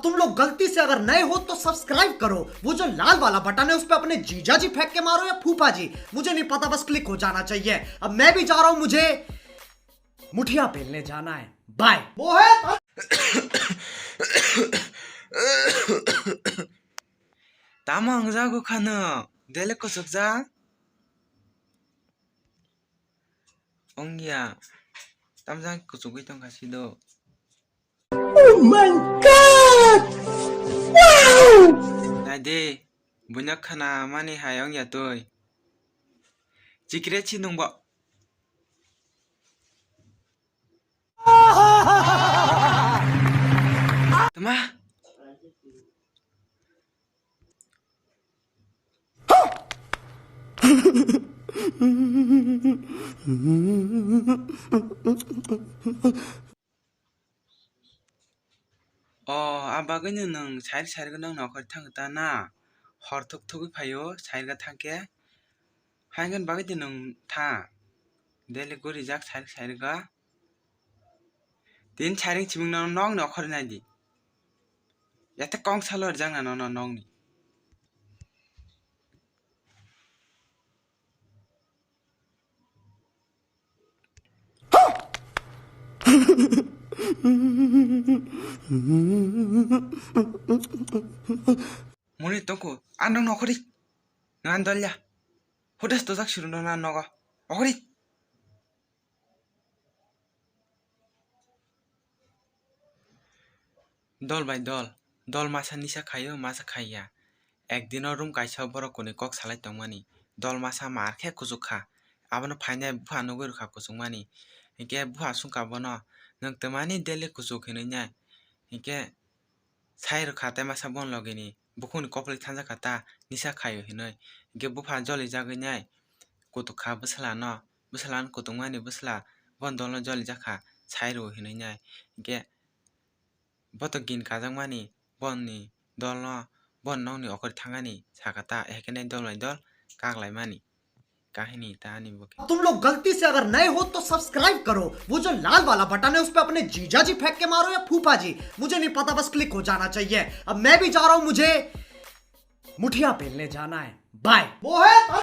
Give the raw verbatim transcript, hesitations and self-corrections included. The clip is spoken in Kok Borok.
तुम लोग गलती से अगर नए हो तो सब्सक्राइब करो, वो जो लाल वाला बटन है उस पे अपने जीजा जी फेंक के मारो या फूफा जी, मुझे नहीं पता, बस क्लिक हो जाना चाहिए। अब मैं भी जा रहा हूँ, मुझे मुठिया पेलने जाना है। बाय। मोहित। Tamo ang jago khano, dele kusuk ja. Ongya, tamjang kuchugwi tongkha sido. Oh my God! Wow! Naidi, buino khana mani hai ongya twi. Chikre si nungbo. Tama? O, a bagwino nwng sair sairgo nwng nokhor thang ta na? Hor thuk thugwi phaio sairga thangkhe. Haingan bagwi de nwng tha. Dele guri jak sair sairga. Tin sairing chiming no nokni okhor nai di. Yate kong salo rijak na nono nokni. Muni tongko, andong nokhori. Ngan dolya. Hudas dojak suru no na nogo. Okhori. Dol bai dol, dol masa nisa khaio, masa khaiya. Ekdino room kaisa borok kwnwi kok salai tongmani. Dol masa mar khe kuchuk kha. Abono phainai bupha nugwi rwkha kuchukmani. Hinkhe bupha swngkha bono, "Nwng twmani daily kuchuk?" hinwi nai. Hinkhe sai rwkha tei masa bon logini. Bukhukni koplwi thansa kha ta, nisa khaio hinwi. Hinkhe bupha jolijagwi nai kutuk kha bwsala no, bwsala no kutukmani bwsala bon dol no jolijak kha, sai rw hinwi nai. Hinkhe bo to gin kajakmani, boni dol no, bon nokni okhori thangani saka ta, ehkhe nai dol bai dol kak laimani. Kahini ta ani bo khe. तुम लोग गलती से अगर नए हो तो सब्सक्राइब करो, वो जो लाल वाला बटन है उस पे अपने जीजा जी फेंक के मारो या फूफा जी, मुझे नहीं पता, बस क्लिक हो जाना चाहिए। अब मैं भी जा रहा हूँ, मुझे मुठिया पेलने जाना है। बाय। मोहित।